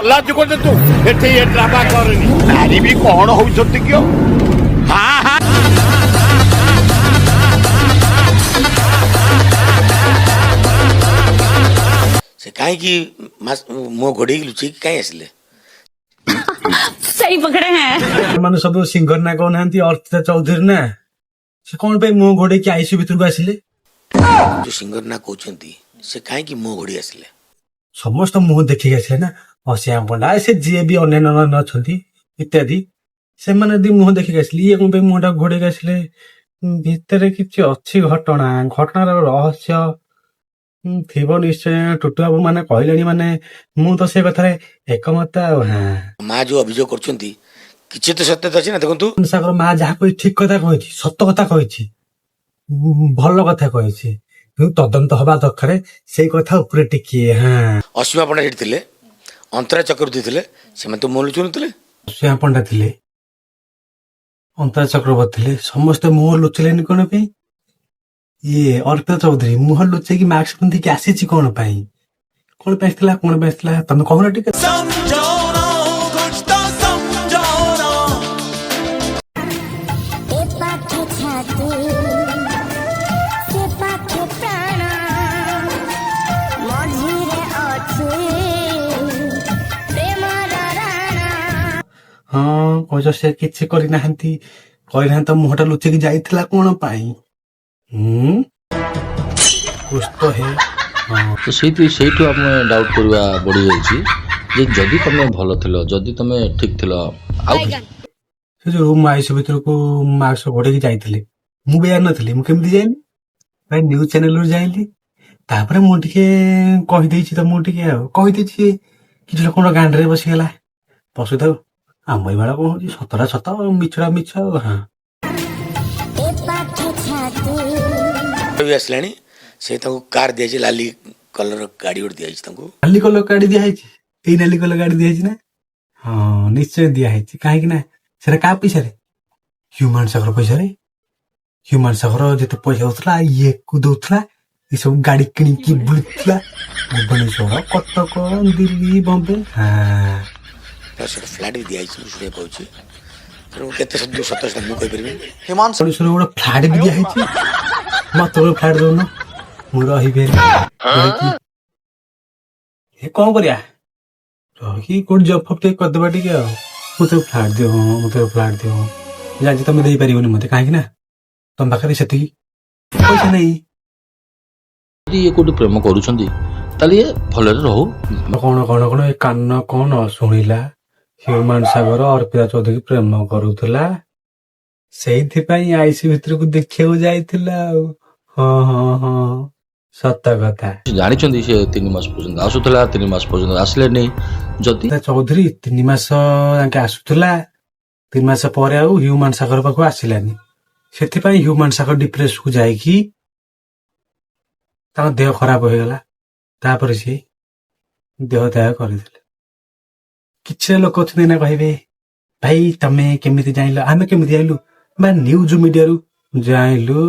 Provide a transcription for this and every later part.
ଲାଜ କରୁଛୁ ତୁ ଏଠି ଏ ଡ୍ରାମା କରନି। ନାରୀ ବି କଣ ହଉଛନ୍ତି କି? ହଁ। ସେ କାହିଁକି ମୁହଁ ଘୋଡେଇକି ଲୁଚେଇକି କାହିଁ ଆସିଲେ? सही पकड़े हैं। ମାନେ ସବୁ ସିଙ୍ଗର ନା କହୁନାହାନ୍ତି, ଅର୍ପିତା ଚୌଧୁରୀ ନା, ସେ କଣ ପାଇଁ ମୁହଁ ଘୋଡେଇକି ଆଇସିୟୁ ଭିତରକୁ ଆସିଲେ? ଯୋଉ ସିଙ୍ଗର ନା କହୁଛନ୍ତି, ସେ କାହିଁକି ମୁହଁ ଘୋଡେଇ ଆସିଲେ? ସମସ୍ତ ମୁହଁ ଦେଖିକି ଆସିଲେ ନା। ଅସିଆ ପଣ୍ଡା, ସେ ଯିଏ ବି ଅନ୍ୟାନ୍ୟ ଅନ୍ୟାନ୍ୟ ଅଛନ୍ତି ଇତ୍ୟାଦି, ସେମାନେ ଯଦି ମୁହଁ ଦେଖିକି ଆସିଲେ, ଇଏ କଣ ପାଇଁ ମୁହଁଟା ଘୋଡେଇକି ଆସିଲେ? ଭିତରେ କିଛି ଅଛି ଘଟଣା, ଘଟଣାର ରହସ୍ୟ ଥିବ ନିଶ୍ଚୟ। ଟୁଟୁ ବାବୁ ମାନେ କହିଲେଣି, ମାନେ ମୁଁ ତ ସେ କଥାରେ ଏକମତ ଆଉ। ହଁ। ମା ଯୋଉ ଅଭିଯୋଗ କରୁଛନ୍ତି, କିଛି ତ ସତ୍ୟତା ଅଛି ନା, ଦେଖନ୍ତୁ। ସାଗର ମା ଯାହା କହିଛି ଠିକ କଥା କହିଛି, ସତ କଥା କହିଛି, ଭଲ କଥା କହିଛି, କିନ୍ତୁ ତଦନ୍ତ ହବା ଦରକାର ସେଇ କଥା ଉପରେ ଟିକିଏ। ହଁ। ଅସୀମା ପଣ୍ଡା ସେଠି ଥିଲେ, ଅନ୍ତରା ଚକ୍ରବର୍ତ୍ତୀ ଥିଲେ, ସେମାନେ ତ ମୁହଁ ଲୁଚୁନଥିଲେ। ଅସୀମା ପଣ୍ଡା ଥିଲେ, ଅନ୍ତରା ଚକ୍ରବର୍ତ୍ତୀ ଥିଲେ, ସମସ୍ତେ ମୁହଁ ଲୁଚିଲେନି କଣ ପାଇଁ? ଇଏ ଅର୍ପିତା ଚୌଧୁରୀ ମୁହଁ ଲୁଚେଇକି ମାସ୍କ ପିନ୍ଧିକି ଆସିଛି କଣ ପାଇଁ? କଣ ପାଇଁ ଆସିଥିଲା? କଣ ପାଇଁ ଆସିଥିଲା, ତମେ କହୁନ ଟିକେ। ଏ ପାଖେ ଛାତି, ସେ ପାଖେ ପ୍ରାଣ, ମଝିରେ ଅଛି ପ୍ରେମର ରାଣ। ହଁ, କହୁଛ ସେ କିଛି କରିନାହାନ୍ତି, କରିନାହାନ୍ତି ତ ମୁହଁଟା ଲୁଚେଇକି ଯାଇଥିଲା କଣ ପାଇଁ? ହୁଁ, କୁଛ ତ ହେ। ହଁ। ତ ସେଇଠୁ ଆମେ ଡାଉଟ୍ କରିବା ବଢିଯାଇଛି ଯେ ଯଦି ତମେ ଭଲ ଥିଲ, ଯଦି ତମେ ଠିକ ଥିଲ, ଆଉ ସେ ଯୋଉ ରୁମ୍ ଆଇସିୟୁ ଭିତରକୁ ମାସ୍କ ଘୋଡେଇକି ଯାଇଥିଲେ, ମୁଁ ବି ଜାଣିନଥିଲି। ମୁଁ କେମିତି ଯାଇଲି ଭାଇ? ନ୍ୟୁଜ ଚ୍ୟାନେଲରୁ ଯାଇଲି। ତାପରେ ମୁଁ ଟିକେ କହିଦେଇଛି ତ, ମୁଁ ଟିକେ ଆଉ କହିଦେଇଛି, କିଛି ଲୋକଙ୍କ ଗାଣ୍ଡରେ ବସିଗଲା। ବସୁଥାଉ, ଆମ ଏଇ ବେଳ କଣ ହଉଛି? ସତଟା ସତ, ମିଛଟା ମିଛ ଆଉ। ହଁ। ଏ ପାଖେ ଛାତି ବି ଆସିଲାଣି। ସେ ତାଙ୍କୁ କାର ଦିଆଯାଇଛି, ଲାଲି କଲର ଗାଡି ଗୋଟେ ଦିଆଯାଇଛି ତାଙ୍କୁ। ନାଲି କଲର ଗାଡି ଦିଆହେଇଛି? ଏଇ ନାଲି କଲର ଗାଡି ଦିଆହେଇଛି ନା? ହଁ, ନିଶ୍ଚୟ ଦିଆହେଇଛି। କାହିଁକି ନା ସେଟା କାହା ପଇସାରେ? ହ୍ୟୁମାନ ସାଗର ପଇସାରେ। ହ୍ୟୁମାନ ସାଗର ଯେତେ ପଇସା ଦଉଥିଲା, ଇଏକୁ ଦଉଥିଲା, ଏସବୁ ଗାଡି କିଣିକି ବୁଲୁଥିଲା ଭୁବନେଶ୍ୱର, କଟକ, ଦିଲ୍ଲୀ, ବମ୍ବେ। ହଁ। ତାର ସେଟା ଫ୍ଲାଟ୍ ବି ଦିଆଯାଇଛି, ମୁଁ ଶୁଣିବାକୁ ପାଉଛି। ତେଣୁ କେତେ ସତ ସେଟା ମୁଁ କହିପାରିବିନି। ଭୁବନେଶ୍ୱର ଗୋଟେ ଫ୍ଲାଟ୍ ବି ଦିଆହେଇଛି। ମତେ ଗୋଟେ ଫ୍ଲାଟ୍ ଦଉନ, ମୁଁ ରହିବି। ରହିକି ଏ କଣ କରିବା? ରହିକି କୋଉଠି ଜବ୍ ଫବ୍ ଟିକେ କରିଦେବା ଟିକେ ଆଉ। ମତେ ଫ୍ଲାଟ୍ ଦିଅ, ମତେ ଫ୍ଲାଟ୍ ଦିଅ। ଜାଣିଛି ତମେ ଦେଇପାରିବନି ମତେ, କାହିଁକି ନା ତମ ପାଖରେ ସେତିକି ପଇସା ନାହିଁ। ଯଦି ଇଏ କୋଉଠି ପ୍ରେମ କରୁଛନ୍ତି, ତାହେଲେ ଇଏ ଭଲରେ ରହୁ। କଣ କଣ କଣ? ଏ କାନ କଣ ଶୁଣିଲା? ହ୍ୟୁମାନ ସାଗର ଅର୍ପିତା ଚୌଧୁରୀ ପ୍ରେମ କରୁଥିଲା, ସେଇଥିପାଇଁ ଆଇସିୟୁ ଭିତରକୁ ଦେଖିବାକୁ ଯାଇଥିଲା ଆଉ। ହଁ, ସତ କଥା। ଜାଣିଛନ୍ତି ସେ 3 ମାସ ପର୍ଯ୍ୟନ୍ତ ଆସୁଥିଲା, 3 ମାସ ପର୍ଯ୍ୟନ୍ତ ଆସିଲେନି ଯଦି ଅର୍ପିତା ଚୌଧୁରୀ 3 ମାସ ଯାକେ ଆସୁଥିଲା, 3 ମାସ ପରେ ଆଉ ହ୍ୟୁମାନ ସାଗର ପାଖକୁ ଆସିଲାନି। ସେଥିପାଇଁ ହ୍ୟୁମାନ ସାଗର ଡିପ୍ରେସନକୁ ଯାଇକି ତାଙ୍କ ଦେହ ଖରାପ ହେଇଗଲା। ତାପରେ ସିଏ ଦେହ ତ୍ୟାଗ କରିଦେଲେ। କିଛି ଲୋକ ଅଛନ୍ତି ନା, କହିବେ, ଭାଇ ତମେ କେମିତି ଜାଣିଲ? ଆମେ କେମିତି ଜାଣିଲୁ ବା ନ୍ୟୁଜ ମିଡିଆରୁ ଜାଣିଲୁ,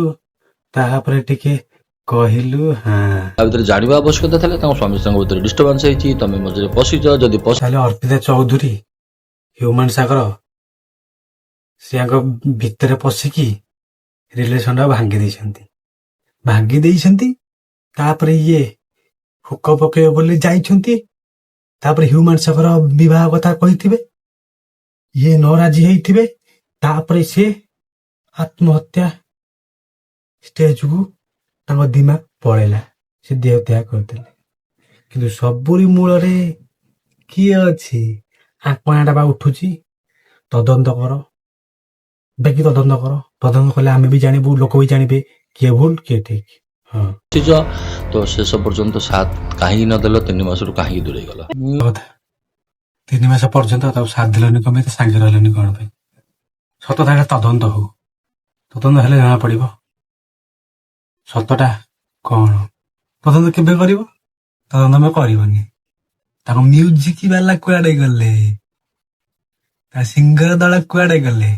ତାପରେ ଟିକେ କହିଲୁ। ହଁ। ତା ଭିତରେ ଜାଣିବା ଆବଶ୍ୟକତା ଥିଲା। ତାଙ୍କ ସ୍ୱାମୀ ସ୍ତ୍ରୀଙ୍କ ଭିତରେ ଡିଷ୍ଟର୍ବାନ୍ସ ହେଇଛି, ତମେ ମଝିରେ ପଶିଛ ଯଦି ପଶି ତାହେଲେ ଅର୍ପିତା ଚୌଧୁରୀ ହ୍ୟୁମାନ ସାଗର ସିଆଙ୍କ ଭିତରେ ପଶିକି ରିଲେସନ ଟା ଭାଙ୍ଗି ଦେଇଛନ୍ତି, ଭାଙ୍ଗି ଦେଇଛନ୍ତି। ତାପରେ ଇଏ ହୁକ ପକେଇବ ବୋଲି ଯାଇଛନ୍ତି। ତାପରେ ହ୍ୟୁମାନ ସାଗର ବିବାହ କଥା କହିଥିବେ, ଇଏ ନରାଜି ହେଇଥିବେ, ତାପରେ ସିଏ ଆତ୍ମହତ୍ୟା ଷ୍ଟେଜକୁ ତାଙ୍କ ଦିମାଗ ପଳେଇଲା, ସେ ଦେହ ତ୍ୟାଗ କରିଦେଲେ। କିନ୍ତୁ ସବୁରି ମୂଳରେ କିଏ ଅଛି? ଆଙ୍କ ବା ଉଠୁଛି। ତଦନ୍ତ କର, ବାକି ତଦନ୍ତ କର। ତଦନ୍ତ କଲେ ଆମେ ବି ଜାଣିବୁ, ଲୋକ ବି ଜାଣିବେ କିଏ ଭୁଲ, କିଏ ଠିକ। ହଁ। ପଶିଛ ତ ଶେଷ ପର୍ଯ୍ୟନ୍ତ ସାଥ କାହିଁକି ନ ଦେଲ? 3 ମାସରୁ କାହିଁକି ଦୂରେଇ ଗଲ? କଥା, 3 ମାସ ପର୍ଯ୍ୟନ୍ତ ତାକୁ ସାଥ ଦେଲନି କଣ ପାଇଁ? ତା ସାଙ୍ଗରେ ରହିଲନି କଣ ପାଇଁ? ସତ କଥା, ତଦନ୍ତ ହଉ। ତଦନ୍ତ ହେଲେ ଜଣା ପଡିବ ସତଟା କଣ। ତଦନ୍ତ କେବେ କରିବ? ତଦନ୍ତ ଆମେ କରିବନି। ତାଙ୍କ ମ୍ୟୁଜିକ ବାଲା କୁଆଡେ ଗଲେ? ତା ସିଙ୍ଗର ଦଳ କୁଆଡେ ଗଲେ?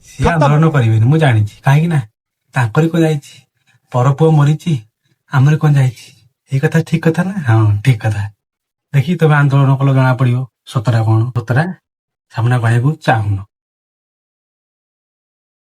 ସିଏ ଆନ୍ଦୋଳନ କରିବେନି, ମୁଁ ଜାଣିଛି। କାହିଁକି ନା ତାଙ୍କରି କଣ ଯାଇଛି? ପର ପୁଅ ମରିଛି, ଆମର କଣ ଯାଇଛି? ଏଇ କଥା ଠିକ କଥା ନା? ହଁ, ଠିକ କଥା। ଦେଖି ତମେ ଆନ୍ଦୋଳନ କଲ, ଜଣା ପଡିବ ସତଟା କଣ। ସତଟା ସାମ୍ନାକୁ ଆଣିବାକୁ ଚାହୁଁନ।